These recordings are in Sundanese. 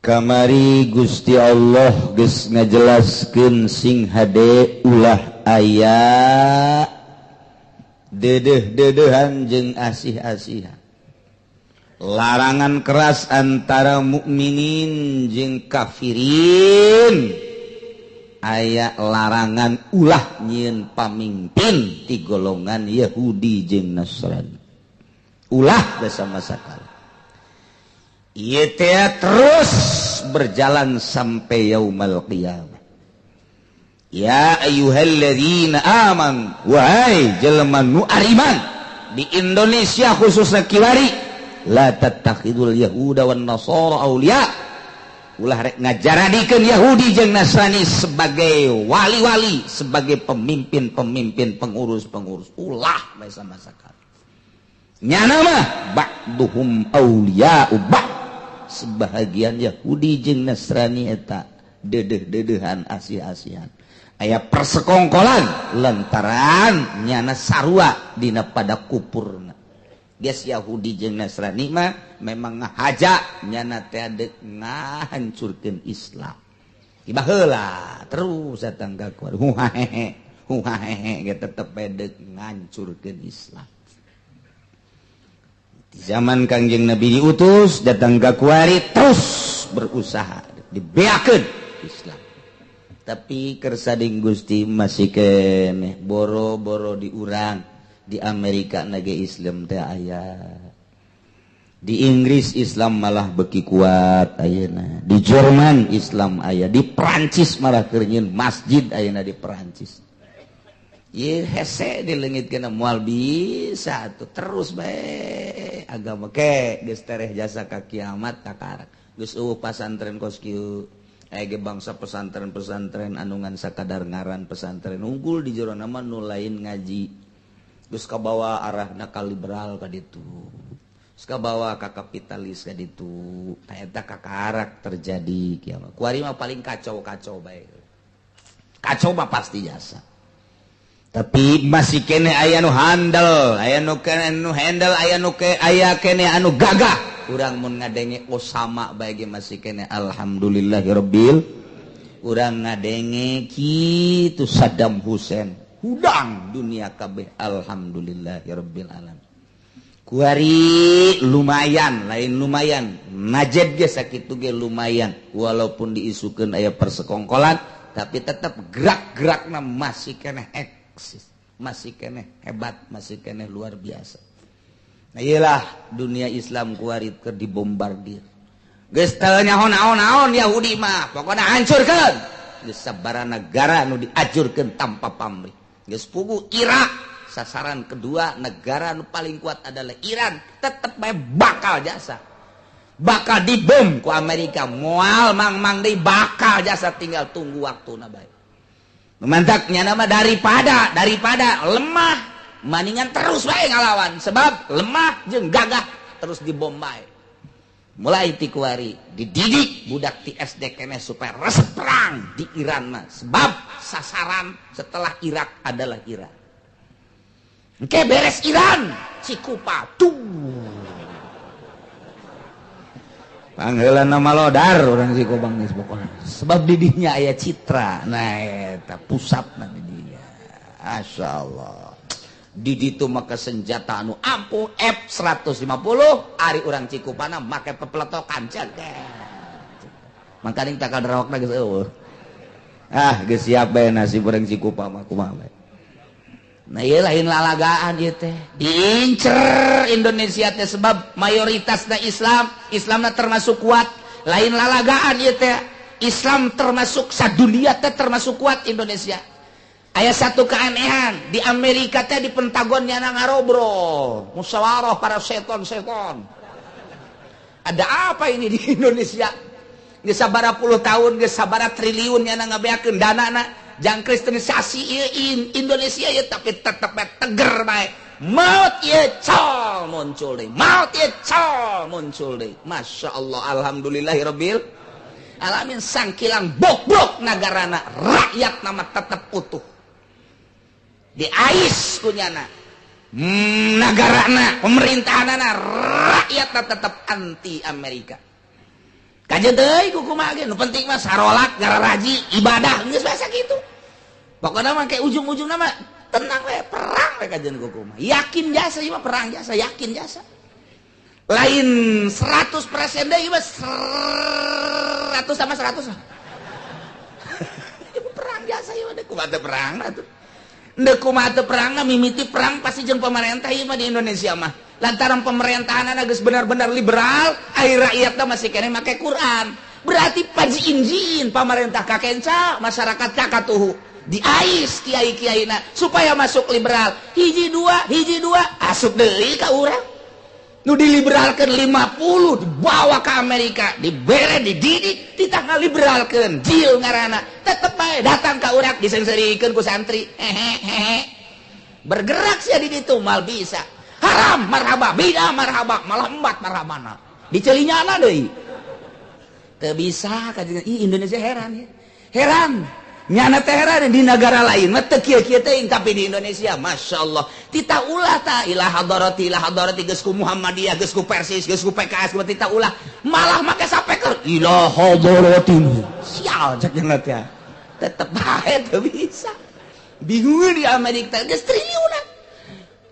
Kamari Gusti Allah geus ngajelaskeun sing hade ulah aya dedeh-dedehan jeung asih-asihan. Larangan keras antara mukminin jeung kafirin. Aya larangan ulah nyieun pamimpin ti golongan Yahudi jeung Nasrani. Ulah bersama sakali. Ieu teh terus berjalan sampai yaumal qiyamah. Ya ayyuhalladzina amanu, wahai jelema nu ariman di Indonesia khususnya kiwari, la tattakhidul yahuda wan nasara auliya. Ulah rek ngajaradikeun Yahudi jeung Nasrani sebagai wali-wali, sebagai pemimpin-pemimpin, pengurus-pengurus. Ulah bae sama sakali. Nyana mah ba'duhum auliya'u ba'd. Sebahagian Yahudi jeung Nasrani eta dedeh-dedehan asih-asihan. Aya persekongkolan lantaran nyana sarua dina pada kupurna. Geus Yahudi jeung Nasrani mah memang ngahaja nyana teh deuk ngahancurkeun Islam. Tiba heula terus datang ka kuari huhahehe huhahehe ge tetep bae deuk ngahancurkeun Islam. Di zaman Kangjeng Nabi diutus datang ka kuari terus berusaha dibeakeun Islam. Tapi kersading Gusti masih keneh boro-boro diurang di Amerika nage Islam teh aya. Di Inggris Islam malah beki kuat ayeuna. Di Jerman Islam aya, di Perancis malah keur nyieun masjid ayeuna di Perancis. Ye hese dileungitkeun moal bisa atuh terus bae agama ke geus tereh jasa ka kiamat kakarak. Geus eueuh pasantren kos kieu. Aya ge bangsa pesantren-pesantren anu ngan sakadar ngaran pesantren unggul di jero nama nu lain ngaji. Geus kabawa arahna ka liberal ka ditu. Geus kabawa ka kapitalis ka ditu. Eta kakarak terjadi kiamat. Kuari mah paling kacau-kacau bae. Kacau mah pasti jasa. Tapi masih kene aya nu handel, aya nu kene nu handle, aya nu ke aya kene anu gagah. Urang mun ngadenge Osama bae ge masih kene alhamdulillahirabbil. Urang ngadenge kitu Saddam Hussein hudang dunia kabeh alhamdulillahirabbil alamin. Kuari lumayan, lain lumayan. Najib ge sakitu ge lumayan walaupun diisukeun aya persekongkolan tapi tetap gerak-gerakna masih keneh eksis, masih keneh hebat, masih keneh luar biasa. Nah iyalah dunia Islam kuari keur dibombardir. Geus teu nyaho naon-naon Yahudi mah, pokona hancurkeun. Geus sabaraha negara nu diajurkeun tanpa pamrih. Geus pugu Irak, sasaran kedua negara nu paling kuat adalah Iran, tetep bae bakal jasa. Bakal dibom ku Amerika, moal mang-mang deui bakal jasa tinggal tunggu waktuna bae. Mantaknya nama daripada lemah maningan terus bae ngalawan sebab lemah jeung gagah terus dibom bae. Mulai ti kuari dididik budak ti SD keneh supaya resep perang di Iran mah sebab sasaran setelah Irak adalah Iran. Engke beres Iran Cikupa tuh. Pangheulana malodar urang Cikupa geus pokona. Sebab di dinya aya citra. Nah eta pusatna di dinya. Masyaallah. Di ditu make senjata anu ampuh F150 ari urang Cikupana make pepeletokan cengkeh. Mangkaning takal drawakna geus eueuh. Ah geus siap bae nasib urang Cikupa mah kumaha bae. Nah ieu lain lalagaan ieu teh. Diincer Indonesia teh sebab mayoritasna Islam, Islamna termasuk kuat. Lain lalagaan ieu teh. Islam termasuk sadunia teh termasuk kuat Indonesia. Aya satu keanehan di Amerika teh di Pentagon nyana ngarobrol, musyawarah para seton-seton. Ada apa ini di Indonesia? Geus sabaraha puluh tahun, geus sabaraha triliun nyana ngabeakeun danana jang kristenisasi ieu Indonesia ieu tapi tetep bae teger bae. Maut ieu col muncul deui. Maut ieu col muncul deui. Masya Allah alhamdulillahirabbil alamin sangkilang bobrok nagarana rakyat nama tetep utuh. Diais kunyana nagarana pemerintahanana rakyatna tetep anti Amerika. Kajeun deui ku kumaha ge, nu penting mah sarolat, ngararaji, ibadah, geus biasa kitu. Pokona mah kayak ujung-ujungna mah tenang we, perang we kajeun ku kumaha. Yakin jasa ieu mah perang jasa, yakin jasa. Lain 100% deui mah 100 sama 100. Ieu perang jasa ieu mah kumaha teu perang atuh. Ndek kumaha teu perang mimiti perang pasti jeung pemerintah ieu mah di Indonesia mah. Lantaran pemerintahan geus benar-benar liberal, air rakyatna masih keneh make Quran. Berarti paji injin pemerintah kakenca, masyarakat kakatuhu. Diais kiai-kiaina supaya masuk liberal. Hiji dua, asup deui ka urang. Nu diliberalkeun 50 dibawa ke Amerika, dibere, dididik, ditah ngaliberalkeun, jil ngaranna. Tetep bae datang ka urang disengserikeun ku santri. Hehehe. Bergerak sia di ditu mal bisa. Haram marhaba, bidah marhaba, malah embat marhabana. Dicelinyana deui. Teu bisa kajian. Ih Indonesia heran ya. Heran. Nyana teh heran di negara lain mah teu kieu-kieu teuing, tapi di Indonesia masyaallah. Tita ulah ta ila hadarati geus ku Muhammadiyah, geus ku Persis, geus ku PKS, ku tita ulah. Malah make sapeker ila hadarati. Sial cek nya teh. Tetep bae teu bisa. Bingung di Amerika geus triliunan.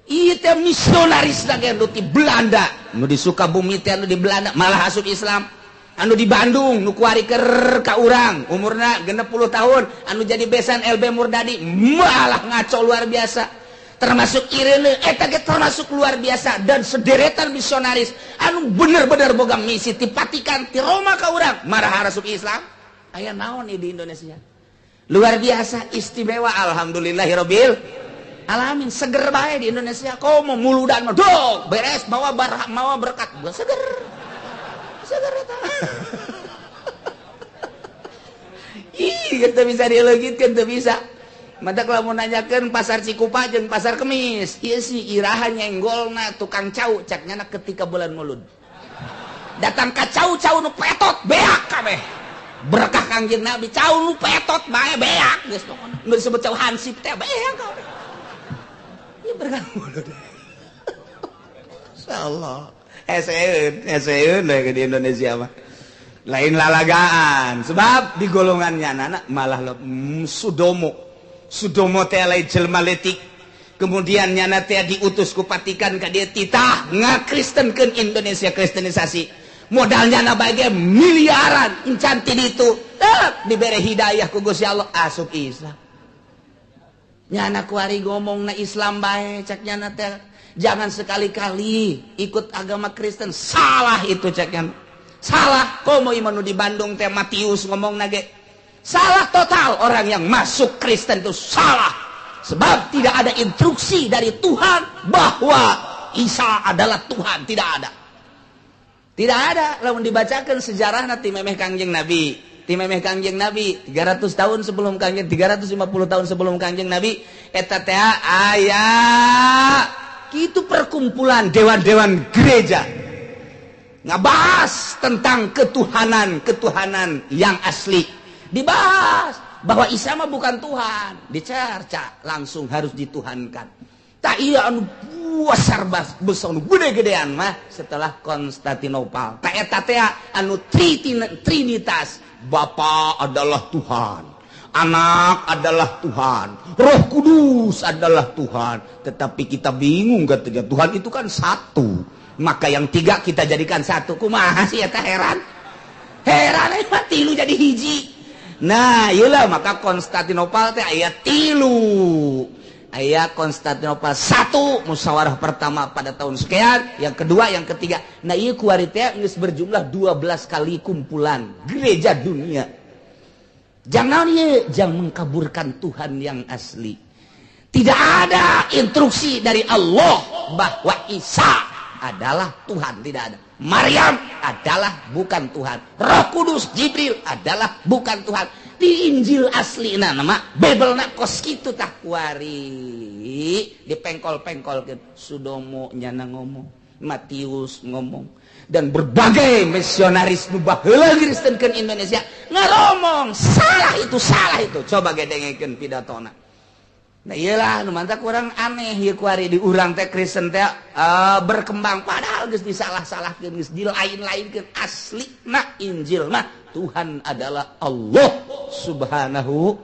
Ieu teh misionaris lagi anu di Belanda, nu di Sukabumi teh anu di Belanda malah asup Islam. Anu di Bandung nu kuari keur ka urang umurna 60 tahun anu jadi besan LB Murdadi malah ngaco luar biasa. Termasuk Irene eta ge termasuk luar biasa dan sederetan misionaris anu bener-bener boga misi ti Vatikan ti Roma ka urang marah asup Islam. Aya naon ieu di Indonesia? Luar biasa istimewa, alhamdulillahirabbil alamin. Seger bae di Indonesia. Komo muludan mah dog beres bawa barah mawa berkat seger. Seger eta. Ih, teu bisa dileungitkeun, teu bisa. Matak lamun nanyakeun pasar Cikupa jeung pasar Kemis, ieu si iraha nyenggolna tukang cau cak nyana ketika bulan Mulud. Datang ka cau-cau nu petot beak kabeh. Berkah Kangjeng Nabi cau nu petot bae beak geus pokona. Nu disebut cau hansip teh beak kabeh. Ieu berkah Mulud. Insyaallah. Eseun di Indonesia mah. Lain lalagaan sebab di golongannya anak malah Sudomo. Sudomo teh lain jelma letik. Kemudian nyana teh diutus ku Vatikan ka dieu titah ngakristenkeun Indonesia, kristenisasi. Modalnya na bae miliaran encan ti ditu. Tep dibere hidayah ku Gusti Allah asup Islam. Nyana kuari ngomongna Islam bae cek nyana teh. Jangan sekali-kali ikut agama Kristen, salah itu cek nyana. Salah, komo ieu di Bandung teh Matius ngomong nage. Salah total orang yang masuk Kristen itu salah. Sebab tidak ada instruksi dari Tuhan bahwa Isa adalah Tuhan, tidak ada. Tidak ada lamun dibacakan sejarah ti memeh Kangjeng Nabi. Ti memeh Kangjeng Nabi 300 tahun sebelum Kangjeng, 350 tahun sebelum Kangjeng Nabi eta teh aya kitu perkumpulan dewan-dewan gereja ngabahas tentang ketuhanan-ketuhanan yang asli. Dibahas bahwa Isa mah bukan Tuhan, dicerca langsung harus dituhankan. Tak iya anu besar besar anu gede-gedean mah setelah Konstantinopel. Tak eta teh anu Trinitas, Bapa adalah Tuhan, Anak adalah Tuhan, Roh Kudus adalah Tuhan. Tetapi kita bingung ketika Tuhan itu kan satu. Maka yang tiga kita jadikan satu. Kumaha sih eta heran? Heran mah tilu jadi hiji. Nah, iyalah maka Konstantinopel teh aya tilu. Aya Konstantinopel satu musyawarah pertama pada tahun sekian, yang kedua, yang ketiga. Nah, ieu kuari teh geus berjumlah 12 kali kumpulan gereja dunia. Jangan ieu, jangan mengkaburkan Tuhan yang asli. Tidak ada instruksi dari Allah bahwa Isa adalah Tuhan, tidak ada. Maryam adalah bukan Tuhan. Roh Kudus Jibril adalah bukan Tuhan. Di Injil asli nama Bible na kos kitu tah kuari dipengkol-pengkolkeun. Sudomo nyana ngomong, Matius ngomong, dan berbagai misionaris nu baheula ngristenkeun Indonesia ngaromong salah itu, salah itu. Coba gedengekeun pidatona. Nah iyalah nu mantap kurang aneh ieu kuari di urang teh Kristen teh berkembang padahal geus disalah-salahkeun geus dilain-lainkeun aslina Injil mah Tuhan adalah Allah Subhanahu.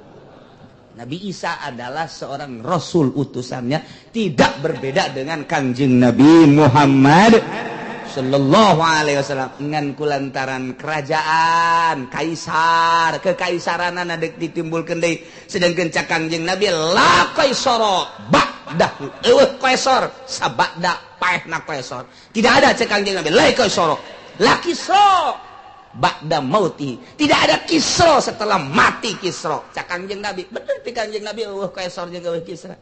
Nabi Isa adalah seorang rasul utusannya tidak berbeda dengan Kangjeng Nabi Muhammad sallallahu alaihi wasallam ngan kulantaran kerajaan kaisar kekaisaranana deuk ditimbulkeun deui sedangkeun cak Kangjeng Nabi la kaisara ba'dahu eueuh kaisar sabada paehna kaisar tidak ada cak Kangjeng Nabi la kaisara la kisra ba'da mauti tidak ada Kisra setelah mati Kisra cak Kangjeng Nabi bener ti Kangjeng Nabi eueuh kaisar jeung eueuh Kisra.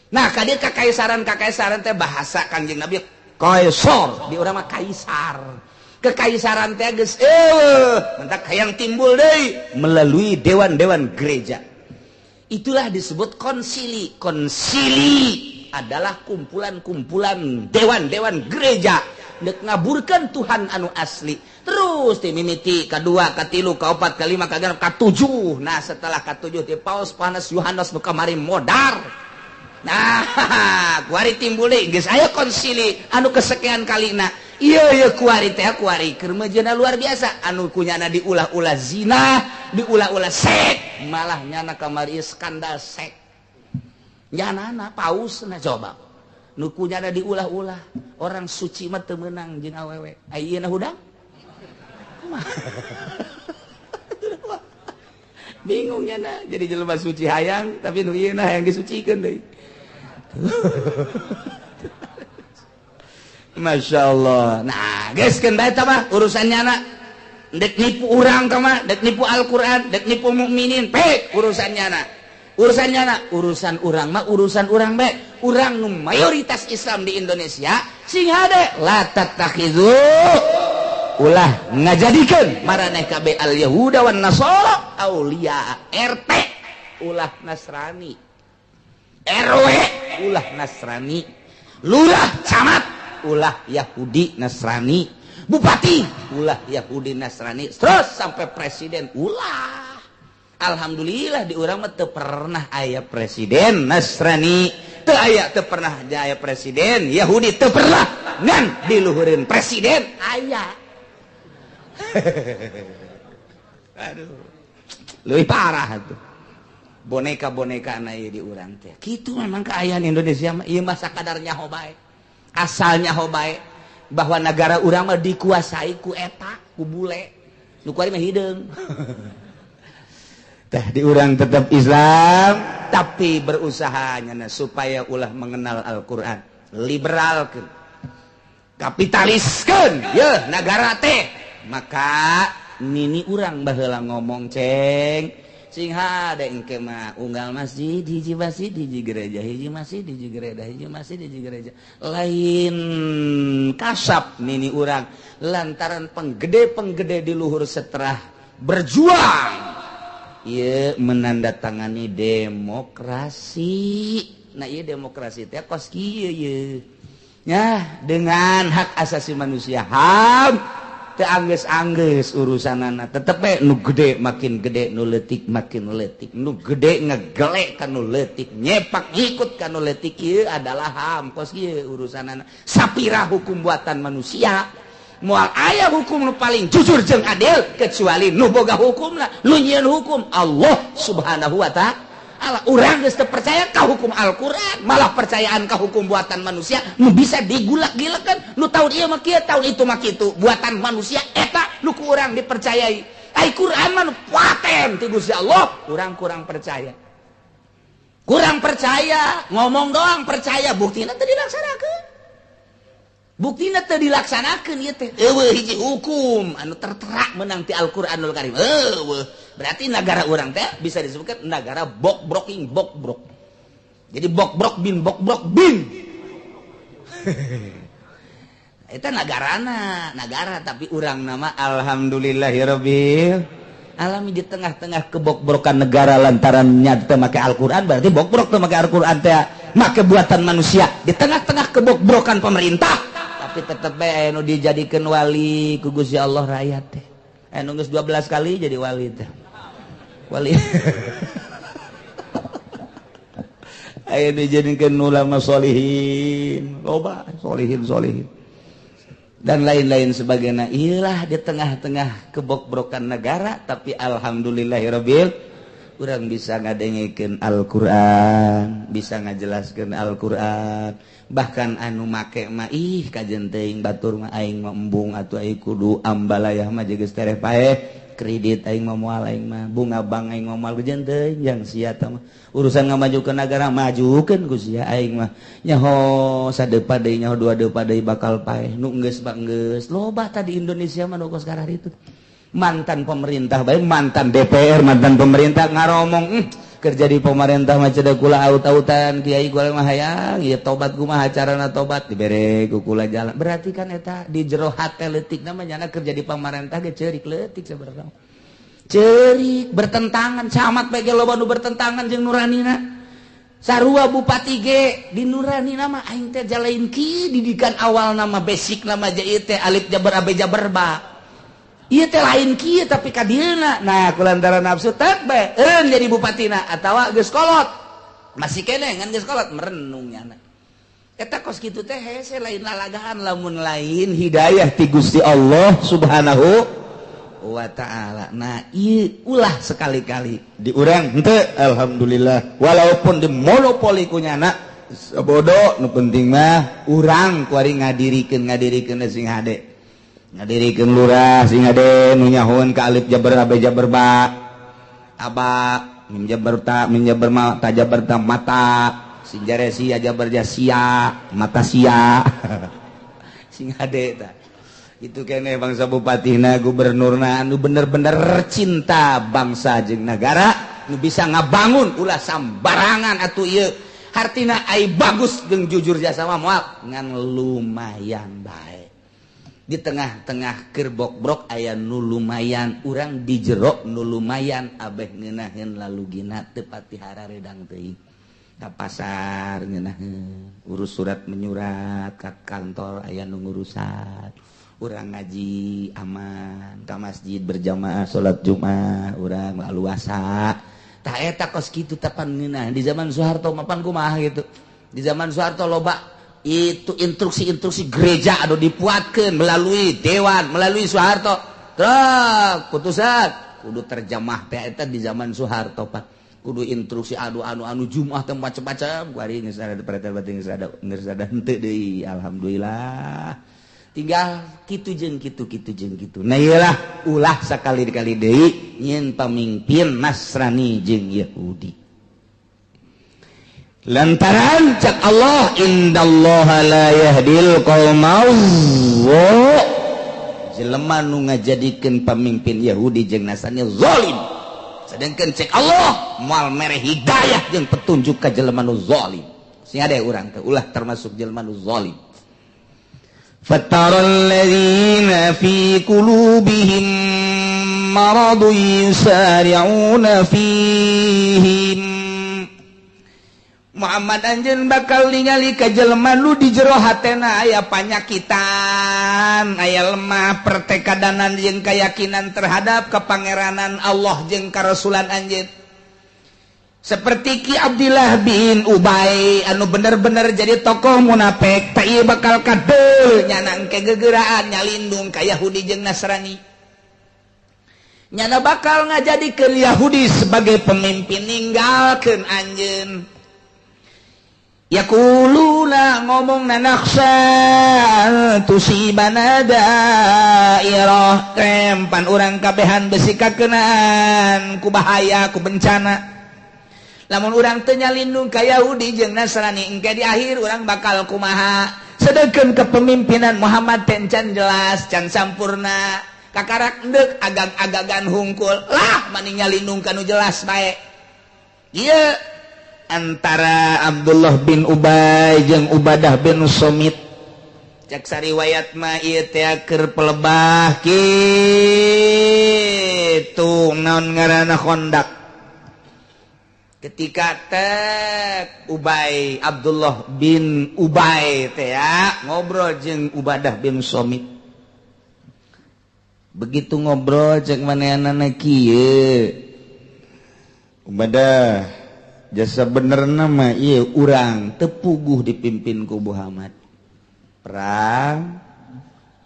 Nah ka dieu kakaisaran teh bahasa Kangjeng Nabi kaisar di urang mah kaisar kekaisaran teh geus eueuh mentak hayang timbul deui melalui dewan-dewan gereja. Itulah disebut konsili. Konsili adalah kumpulan-kumpulan dewan-dewan gereja dek ngaburkeun Tuhan anu asli. Terus ti mimiti kadua, katilu, kaopat, kalima, kagenep, katujuh. Nah setelah katujuh ti Paus Panas Yohanes nu kamari modar. Nah, kuari timbul deui geus aya konsili anu kesekian kalina. Ieu ieu kuari teh kuari keur meujeuhna luar biasa anu kunyana diulah-ulah zina, diulah-ulah sek, malah nyana kamari skandal sek. Nyanana pausna coba. Nu kunyana diulah-ulah, orang suci mah teu meunang jeung awewe. Ayeuna hudang? Bingung nyana jadi jelema suci hayang tapi nu ieu hayang disucikeun deui. Masya Allah. Nah, geus keun bae tah mah urusannya na. Dek nipu urang tah mah, dek nipu Al-Qur'an, dek nipu mukminin, pek urusannya na. Urusannya na, urusan urang mah urusan urang bae. Urang nu mayoritas Islam di Indonesia sing hade la tattakhidhu ulah ngajadikeun maraneh kabeh al Yahuda wan Nasara auliya. RT ulah Nasrani, RW ulah Nasrani, lurah camat ulah Yahudi Nasrani, bupati ulah Yahudi Nasrani, terus sampai presiden ulah. Alhamdulillah di urang mah teu pernah aya presiden Nasrani, teu aya teu pernah aya presiden Yahudi, teu pernah ngan diluhureun presiden aya. Aduh, leuwih parah tuh. Boneka-boneka na ieu di urang teh. Kitu memang kaayaan Indonesia mah ieu mah sakadar nyaho bae. Asal nyaho bae bahwa negara urang mah dikuasai ku eta, ku bule. Nu kuari mah hideung. Teh di urang tetap Islam tapi berusaha nyana supaya ulah mengenal Al-Qur'an. Liberalkeun. Kapitaliskeun yeuh nagara teh. Maka nini urang baheula ngomong ceng sing hade engke mah unggal masjid hiji masjid hiji gereja hiji masjid hiji gereja hiji masjid hiji gereja lain kasap nini urang lantaran penggede-penggede di luhur setelah berjuang ieu menandatangani demokrasi. Nah ieu demokrasi teh kos kieu ieu nya dengan hak asasi manusia HAM teu anggeus-anggeus urusanana tetep we nu gede makin gede nu leutik makin leutik nu gede ngegelek ka nu leutik nyepak ngikut ka nu leutik ieu adalah HAM kos kieu urusanana sapira hukum buatan manusia moal aya hukum nu paling jujur jeung adil kecuali nu boga hukumna nu nyieun hukum Allah Subhanahu wa ta'ala. Urang geus teu percaya ka hukum Al-Qur'an malah percayaan ka hukum buatan manusia nu bisa digulak-gilekeun nu taun ieu mah kieu taun itu mah kitu buatan manusia eta nu ku urang dipercayai. Ai Qur'an mah nu paten ti Gusti Allah urang kurang percaya. Kurang percaya ngomong doang percaya buktina teu dilaksanakeun. Buktina teu dilaksanakeun ieu teh eueuh hiji hukum anu tertera menang ti Al-Qur'anul Karim. Eueuh berarti negara urang teh bisa disebutkan negara bokbroking bokbrok. Jadi bokbrok bin bokbrok bin. Eta nagarana, nagara tapi urang nama alhamdulillahirabbil alami di tengah-tengah kebokbrokan negara lantarannya teu make Al-Qur'an berarti bokbrok teu make Al-Qur'an teh make buatan manusia di tengah-tengah kebokbrokan pemerintah tapi tetep bae anu dijadikeun wali ku Gusti Allah rakyat teh. Anu geus 12 kali jadi wali teh. Wali. Aya dijadikeun ulama solihin, loba solihin solihin dan lain-lain sebagainya. Iyalah di tengah-tengah kebokbrokan negara, tapi alhamdulillahirabbil urang bisa ngadengekeun Al-Qur'an, bisa ngajelaskeun Al-Qur'an. Bahkan anu make mah ih kajen teuing batur mah aing mah embung atuh aing kudu ambalayah mah geus tereh paeh kredit aing mah moal, aing mah bunga bank aing mah moal, kajen teuing yang sia mah urusan ngamajukeun negara majukeun ku sia, aing mah nyaho sadepa deui, nyaho dua depa deui bakal paeh, nu geus mah geus. Loba tadi Indonesia mah nu kos itu mantan pemerintah baik, mantan DPR, mantan pemerintah ngaromong, kerja di pemerintah mah cedak kula aut-autan, kiai kula mah hayang ieu tobat, kumaha carana tobat, dibere ku kula jalan. Berarti kan eta di jero hate leutik namanya kerja di pemerintah ge ceurik leutik, sebenarnya ceurik bertentangan. Camat bae ge loba nu bertentangan jeung nuranina, sarua bupati ge di nurani nama aing teh jalain ki didikan awal nama basic nama ieu teh alif jabar ab jabar ba. Ieu teh lain kieu tapi kadieuna. Nah, kulantaran nafsu tek bae eureun jadi bupatina atawa geus kolot. Masih keneh ngan geus kolot merenung nyana. Eta kos kitu teh hese, lain lalagaan lamun lain hidayah ti Gusti Allah Subhanahu wa taala. Nah, ieu ulah sekali-kali di urang henteu, alhamdulillah walaupun di monopoli ku nyana sabodo, nu penting mah urang kuari ngadirikeun ngadirikeun sing hade, ngadirikeun lurah sing hade nu nyahoeun ka alif jabar ab jabar ba aba mim jabar ta mim jabar ma ta jabar ta mata sing jare sia jabar ja sia mata sia sing hade ta. Itu kene bangsa bupatina, gubernurna anu bener-bener cinta bangsa jeung negara, nu bisa ngabangun ulah sambarangan atuh ieu hartina ai bagus jeung jujur jasa mah moal ngan lumayan bae. Di tengah-tengah kerbok-brok aya nu lumayan, urang di jero nu lumayan abeh ngeunaheun lalugina teu pati hararedang teuing ka pasar ngeunaheun urus surat menyurat ka kantor aya nu ngurusan, urang ngaji aman ka masjid berjamaah salat Jumat urang laluasa. Tah eta kos kitu tapan ngeunah di zaman Soeharto mapan kumaha gitu. Di zaman Soeharto loba itu instruksi-instruksi gereja anu dipuatkeun melalui dewan, melalui Soeharto. Truk putusan kudu terjemah teh eta di zaman Soeharto pak. Kudu instruksi anu anu anu Jumat teh macam-macam kuari geus ada pretel batin geus ada henteu deui, alhamdulillah. Tinggal kitu jeung kitu kitu jeung kitu. Nah iyalah ulah sakali-kali deui nyieun pamimpin Nasrani jeung Yahudi. Lantaran cak Allah indallaha la yahdil qaumal jelema nu ngajadikeun pamimpin Yahudi jeung Nasrani zalim, sedangkan cek Allah moal mere hidayah jeung petunjuk ka jelema nu zalim. Sing ade urang teh ulah termasuk jelema nu zalim. Fataral ladzina fi qulubihim maradun yusari'una fihim. Muhammad anjeun bakal ningali ka jelema nu di jero hatena aya panyakitan, aya lemah pertekadanan jeung keyakinan terhadap kepangeranan Allah jeung karasulan anjeun. Seperti Ki Abdillah bin Ubay anu bener-bener jadi tokoh munafik, teh ieu bakal kadeul nyana engke gegeraan nyalindung ka Yahudi jeung Nasrani. Nyana bakal ngajadikeun Yahudi sebagai pemimpin ninggalkeun anjeun. Yaquluna ngomong nakhsha tusibana dairah, krempan urang kabehan besi kakenaan ku bahaya ku bencana. Lamun urang teu nyalindung ka Yahudi jeung Nasrani engke di akhir urang bakal kumaha. Sedengkeun kepemimpinan Muhammad teh can jelas, can sampurna, kakarak endek agag-agagan hungkul lah mani nyalindung ka nu jelas bae. Ieu antara Abdullah bin Ubay jeung Ubadah bin Somit. Cek sariwayat mah ieu teh keur pelebah kitu naon ngaranna Khandaq. Ketika tek Ubay, Abdullah bin Ubay teh ya, ngobrol jeung Ubadah bin Somit. Begitu ngobrol cek manehanana kieu. Ubadah, Jasa bener nama ieu urang teu puguh dipimpin ku Muhammad. Perang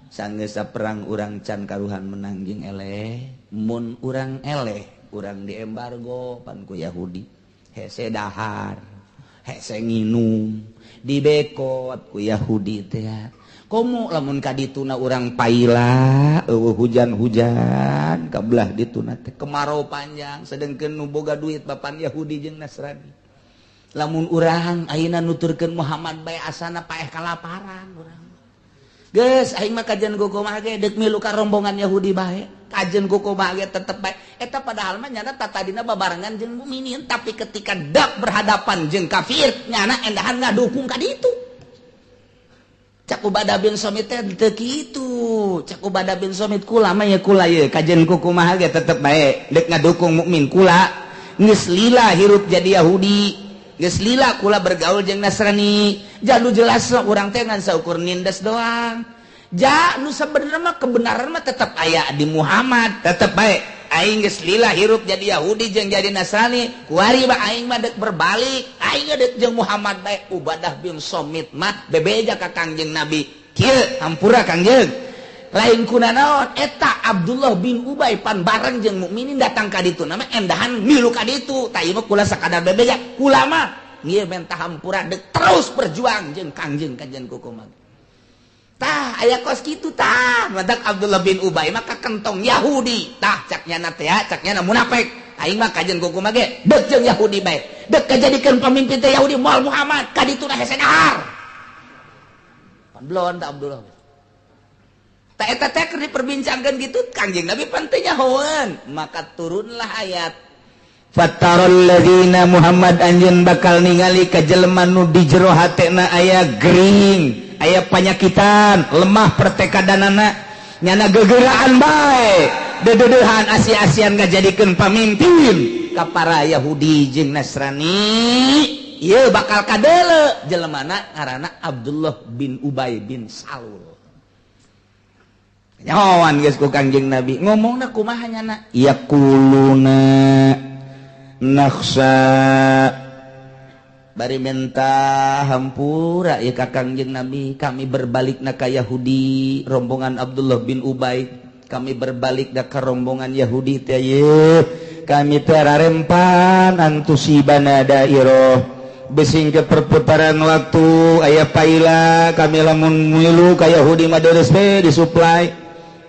sanggeus perang urang can karuhan menang jeung eleh, mun urang eleh urang diembargo pan ku Yahudi. Hese dahar, hese nginum, dibekot ku Yahudi teh. Komo lamun ka dituna urang paila eueuh hujan-hujan kabelah dituna teh kemarau panjang sedengkeun nu boga duit bapan Yahudi jeung Nasrani. Lamun urang ayeuna nuturkeun Muhammad bae asana paeh kalaparan urang. Geus aing mah kajen kumaha ge deuk milu ka rombongan Yahudi bae, kajen kumaha ge tetep bae. Eta padahal mah nyana tatadina babarengan jeung mukminin, tapi ketika dak berhadapan jeung kafir nyana endahan ngadukung ka ditu. Cak Ubadah bin Somit teh teu kitu. Cak Ubadah bin Somit kula mah ya kula ye kajen kumaha ge tetep bae deuk ngadukung mukmin kula. Geus lila hirup jadi Yahudi, geus lila kula bergaul jeung Nasrani. Jalu jelas urang teh ngan saukur nindes doang. Ja nu sabenerna mah kebenaran mah tetep aya di Muhammad, tetep bae. Aing geus lila hirup jadi Yahudi jeung jadi Nasrani, kuari mah aing mah deuk berbalik, aing deuk jeung Muhammad bae. Ubadah bin Somit mah bebeja ka Kangjeng Nabi, kieu hampura Kangjeng. Lain kuna naon eta Abdullah bin Ubay pan bareng jeung mukminin datang ka ditu nama endahan milu ka ditu. Tah ieu mah kula sakadar bebeja, kula mah ieu menta hampura deuk terus berjuang jeung Kangjeng kajen kukumaha. Tah aya kos kitu tah madak Abdullah bin Ubay mah ka kentong Yahudi. Tah cak nyana teh cak nyana munafik. Aing mah kajen kukumaha ge deuk jeung Yahudi bae. Deuk kajadikeun pamimpin teh Yahudi moal Muhammad ka ditu na hese dahar. Pan belon tah Abdullah. Tah eta teh keur diperbincangkeun kitu Kangjeng Nabi pan teu nyahoeun. Maka turunlah ayat Fataral ladzina Muhammad anjeun bakal ningali ka jelema nu di jero hatena aya gering, aya panyakitan, lemah pertekadanana, nyana gegeraan bae, dededehan asi-asian ngajadikeun pamimpin ka para Yahudi jeung Nasrani. Ieu bakal kadeuleu jelemana ngaranna Abdullah bin Ubay bin Salul. Nyahoan geus ku Kangjeng Nabi, ngomongna kumaha nyana? Yaquluna nakhsa bari minta hampura ya ka Kangjeng Nabi, kami berbalik na ka Yahudi rombongan Abdullah bin Ubay, kami berbalik na ka rombongan Yahudi teh ye, kami teh rarempan antusibana dairah besing ke perputaran waktu aya paila kami lamun milu ka Yahudi mah deres be disuplai.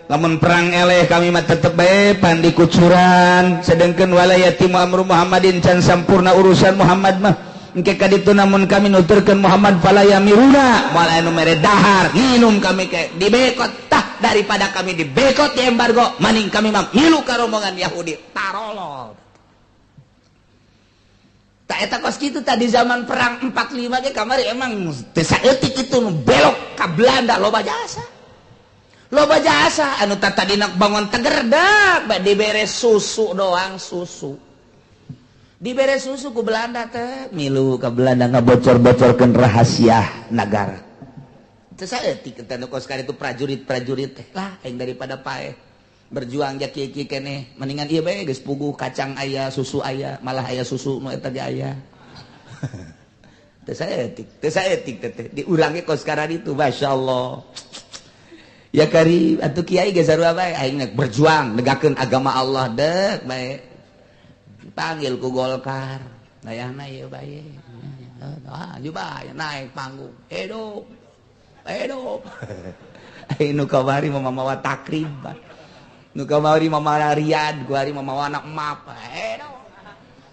Lamun perang eleh kami mah tetep bae pandi kucuran, sedengkeun walayati amru Muhammadin can sampurna urusan Muhammad mah. Engke ka ditu namun kami nuturkeun Muhammad fala yamiruna moal anu mere dahar nginum kami ke dibekot. Tah daripada kami dibekot di embargo maning kami mah milu ka rombongan Yahudi tarolol. Tah eta kos kitu tadi zaman perang 45 ge kamari emang teu saeutik kitu nu belok ka Belanda loba jasa. Loba jasa anu tadina bangun teger dak dibere susu doang susu. Dibere susu ku Belanda teh milu ka Belanda ngabocor-bocorkeun rahasia nagara. Teu saeutik eta nu kos itu prajurit-prajurit teh lah aing daripada paeh berjuang ja kieu-kieu keneh mendingan ieu bae geus puguh kacang aya susu aya malah aya susu nu eta ge aya. Teu saeutik teh diulangi kos itu masyaallah. Ya kari atuh kiai ge sarua bae aing berjuang negakeun agama Allah deuk bae. Panggil ku Golkar. Dayahna ieu bae. Ah, bae naik panggung. Hidup. Hidup. Aing nu kamari mah mawa takrib. Nu kamari mah mawa Riyad, kuari mah mawa anak map. Hidup.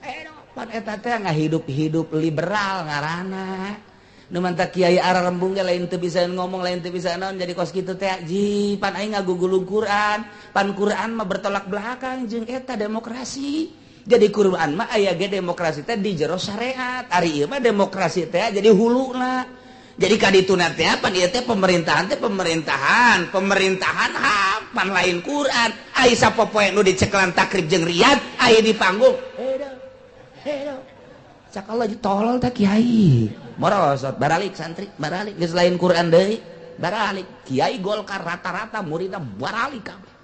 Hidup. Pan eta teh ngahidup-hidup liberal ngaranna. Nu mantak kiai ararembung ge lain teu bisa ngomong lain teu bisa naon jadi kos kitu teh ji pan aing ngagugulung Quran, pan Quran mah bertolak belakang jeung eta demokrasi. Jadi Quran mah aya ge demokrasi teh di jero syariat, ari ieu mah demokrasi teh jadi huluna. Jadi ka dituna teh pan ieu teh pemerintahan teh pemerintahan, pemerintahan HAM pan lain Quran. Ai sapopoe nu dicekelan takrib jeung Riyad aya di panggung. Hidup. Hidup. Cak Allah tolol teh kiai. Morosot baralik santri baralik geus lain Quran deui baralik kiai Golkar rata-rata muridna baralik kabeh.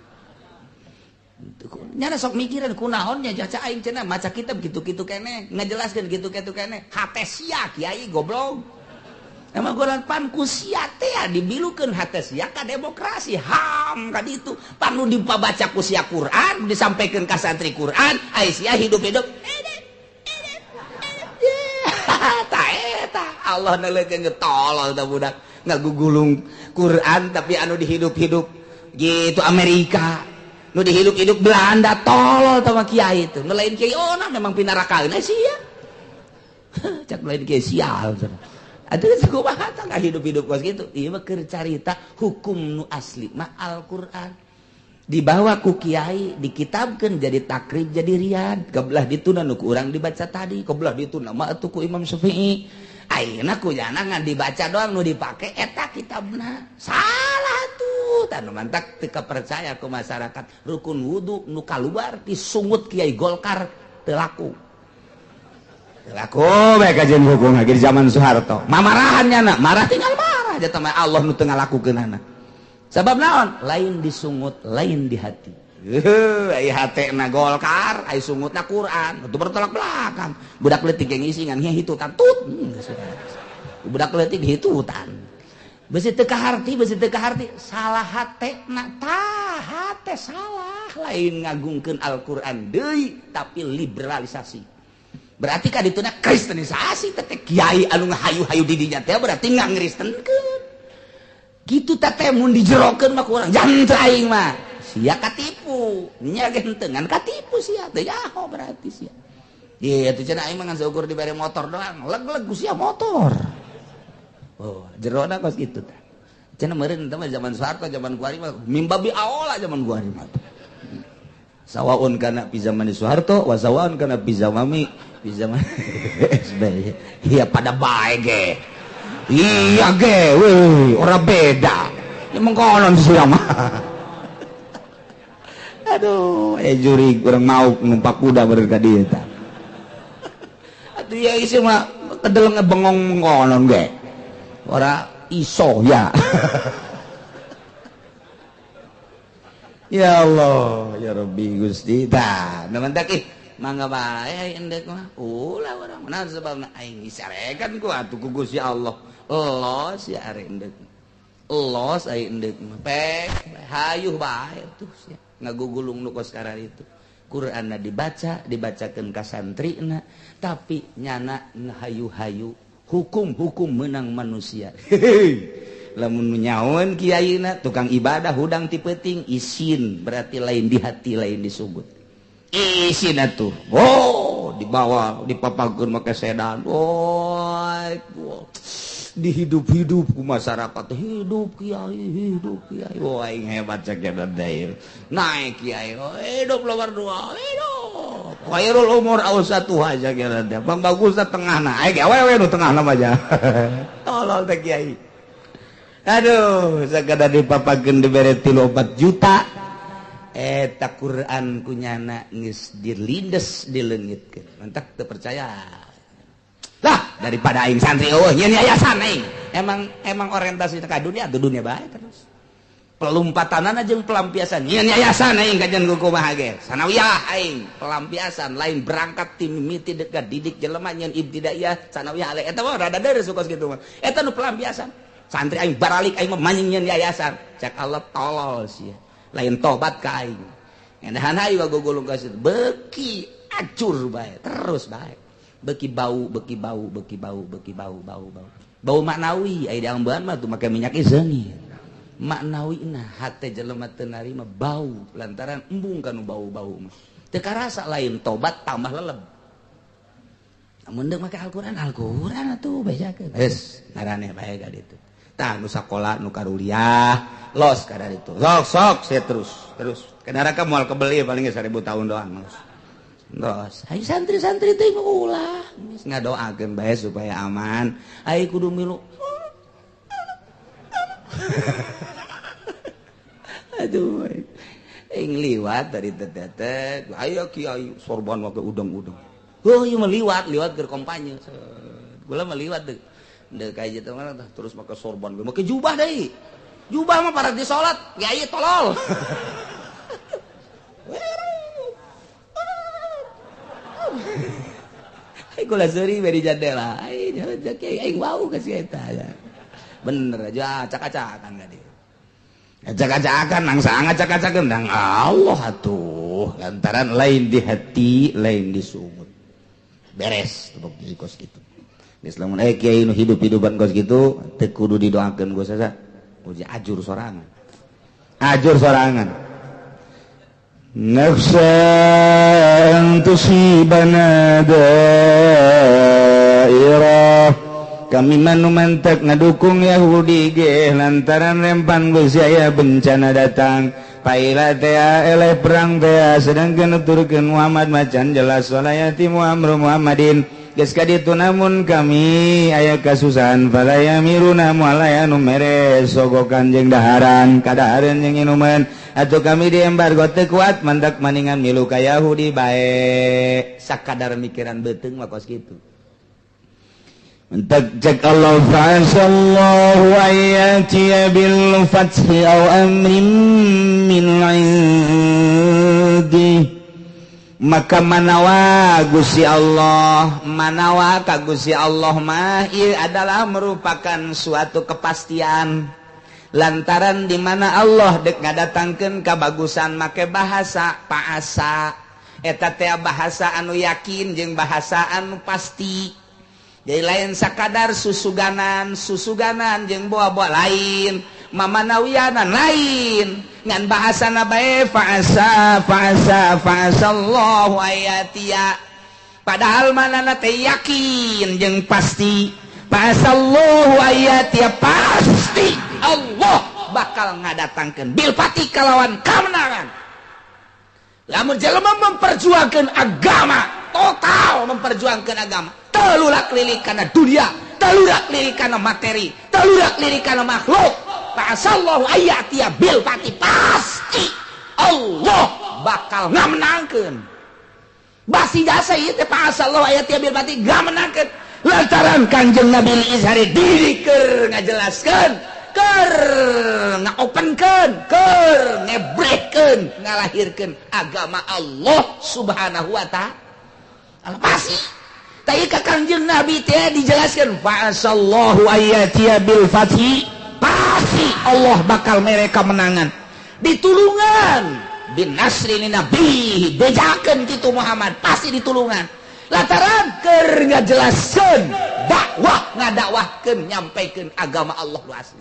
Nyana sok mikiran kunaon nya caca aing cenah maca kitab gitu-gitu keneh, ngajelaskeun gitu-gitu keneh. Hate sia kiai goblok. Emang golan pan ku sia teh dibilukeun hate sia ka demokrasi ham ka ditu. Pan nu dipabaca ku sia Quran, disampaikan ka santri Quran, ai sia hidup-hidup. Ta eta Allah neuleukeun tolol tah budak ngagugulung Quran tapi anu dihidup-hidup gitu Amerika. Nu dihidup-hidup Belanda tolol sama kiai itu. Nu lain kiai oh nah memang pinarakaeun sia. Cak lain kiai sial. Atuh geus kumaha tah hidup-hidup kos kitu. Ieu mah keur carita hukum nu asli mah Al-Qur'an. Dibawa ku kiai dikitabkeun jadi takrib jadi riyad. Kebelah dituna nu ku urang dibaca tadi, kebelah dituna mah atuh ku Imam Syafi'i. Ayeuna ku jana ngan dibaca doang nu dipake eta kitabna. Salah tuh, tah nu mantak teu kapercaya ku masyarakat. Rukun wudu nu kaluar disungut kiai Golkar teu laku. Teu laku bae kajian hukum lagi di zaman Soeharto. Mamarahan nyana, marah tinggal marah jatah mah Allah nu teu ngalakukeunana. Sabab naon? Lain disungut, lain di hati. Ai hatena Golkar, ai sungutna Quran. Itu bertolak belakang. Budak leutik yang ngisi ngan hitutan tut. Budak leutik hitutan. Besi teu kaharti, besi teu kaharti, salah hatena tah, hate salah. Lain ngagungkeun Al-Qur'an deui, tapi liberalisasi. Berarti ka dituna kristenisasi teh kiai anu ngahayu-hayu di dinya teh berarti ngangristenkeun. Gitu teh mun dijerokeun mah ku urang jangan aing mah. Sia katipu, nya ge henteu ngan katipu sia teh jaho berarti sia. Ieu atuh cenah aing mah ngan saukur dibere motor doang, leg-leg ku sia motor. Oh, jerona kos kitu tah. Cenah meureun teh mah zaman Soeharto, zaman kuari mah mimbabi aola zaman kuari mah. Sawaun kana pi zaman Soeharto, wa sawaun kana pi zamami, pi zaman SBY. Iya pada bae ge. Iya ge, weh, ora beda. Ya mengkonon sia mah. Aduh, juri kurang mau numpak kuda bener ka dieu tah. Atuh ya isi mah kedel ngebengong mengkonon ge. Ora iso ya. Ya Allah, ya Rabbi Gusti. Tah, mantak ih mangga bae endek mah. Ulah urang naon sebabna aing disarekan ku atuh ku Gusti Allah. Los ya are endek. Los aing endek mah. Pek hayuh bae tuh sia. Ngagugulung nu kos karar itu. Qur'anna dibaca, dibacakeun ka santrina, tapi nyana ngahayu-hayu hukum-hukum menang manusia. Lamun nyaon kiaina tukang ibadah hudang ti peuting isin berarti lain di hati lain disugut. Isin atuh. Oh, dibawa dipapakeun make sedan. Oh, dihidup-hidup ku masyarakat, hidup kiai, hidup kiai. Wah, aing hebat cek dair. Naik kiai, hidup nomor 2, hidup. Khairul umur awsatuha cek teh. Bang bagusna tengahna. Aing awewe nu tengahna mah aja. Tolol teh kiai. Aduh, sakada dipapakeun dibere 3-4 juta. Eta Quran ku nyana geus dilindes dileungitkeun. Mantak teu percaya. Lah, daripada aing santri eueuh nyeun yayasan aing. Emang orientasi ka dunia atuh dunia bae terus. Pelumpatanana jeung pelampiasan. Nyeun yayasan aing kajian ku kumaha ge. Sanawiyah aing, pelampiasan lain berangkat ti mimiti dekat didik jelema nyeun ibtidaiyah sanawiyah alai. Eta mah rada deureuh kos kitu mah. Eta nu pelampiasan. Santri aing baralik aing mah manjing nyeun yayasan. Cak Allah tolol sia. Lain tobat ka aing. Endahan hayu gugulung ka situ. Beuki acur bae, terus bae. Beki bau, beki bau, beki bau, beki bau, bau, bau. Bau maknawi, ai diambean mah tuh make minyak seungit. Maknawi nah hate jelema teu narima bau lantaran embung kanu bau-bau mah. Teu karasa lain tobat tambah leleb. Lamun deuk make Al-Qur'an, Al-Qur'an atuh bejakeun. Geus, ngaraneh bae ka ditu. Tah nu sakola nu karuliah, los ka ditu. Sok sok sia terus, terus. Ke neraka moal kebeli paling 1000 tahun doang los. Terus, ayo santri-santri teh ulah geus ngadoakeun bae supaya aman. Ayo kudu milu. Aduh, aing liwat dari teteh, ayo kiai sorban make udang-udang. Oh, ieu mah liwat, liwat keur kampanye. Gula mah liwat deuk. Deuk ka ieu teh mah terus make sorban, make jubah deui. Jubah mah para di salat, kiai tolol. Aing kula seuri we di jendela. Aing aing wau ka si eta. Bener aja acak-acakan ka dieu. Acak-acakan nang sangat acak-acakan nang Allah atuh lantaran lain di hati lain di sungut. Beres tebok kos kitu. Geus lamun aya kiai nu hidup-hidupan kos kitu teu kudu didoakeun ku sasa. Uji ajur sorangan. Ajur sorangan. Nafsa an tusibana dairah. Kami manu mantek ngadukung Yahudi ge lantaran rempan geus aya bencana datang. Paila tea eleh perang tea sedangkeun nuturkeun Muhammad macan jelas walayati Muhammad Muhammadin. Geus ka ditu namun kami aya kasusahan fala yamiruna moal aya nu mere sogokan jeung daharan kadahareun jeung inuman atuh kami di embargo teu kuat mantak maningan milu ka Yahudi bae sakadar mikiran beuteung mah kos kitu. Mentak cek Allah fa'asallahu ayatiya bil fathi aw amrin min indi. Maka manawa Gusti Allah, manawa ka Gusti Allah mah ieu adalah merupakan suatu kepastian. Lantaran di mana Allah dek ngadatangkeun kabagusan make bahasa paasa. Eta teh bahasa anu yakin jeung bahasa anu pasti. Jadi lain sakadar susuganan, susuganan jeung boa-boa lain, mamanawianan lain. Ngan bahasana bae fa'asa fa'asa fa'asallahu ayatia. Padahal manana teh yakin jeung pasti. Fa'asallahu ayatia pasti Allah bakal ngadatangkeun bil fati kalawan kamenangan. Lamun jelema memperjuangkeun agama, total memperjuangkeun agama. Telurak lirik kana dunia, telurak lirik kana materi, telurak lirik kana makhluk. Fa'asallahu ayatia bil fati pasti Allah bakal ngamenangkeun. Basi jasa ieu teh fa'asallahu ayatia bil fati ngamenangkeun. Lantaran Kanjeng Nabi Izhari diri keur ngajelaskeun, keur ngaopenkeun, keur ngebrekeun, ngalahirkeun agama Allah Subhanahu wa ta'ala. Pasti tapi ka Kanjeng Nabi teh dijelaskan fa'asallahu ayatia bil fathi pasti Allah bakal mere kemenangan ditulungan bin nasri nabi bejakeun kitu Muhammad pasti ditulungan lantaran keur ngajelaskeun dakwah ngadakwahkeun nyampaikeun agama Allah nu asli.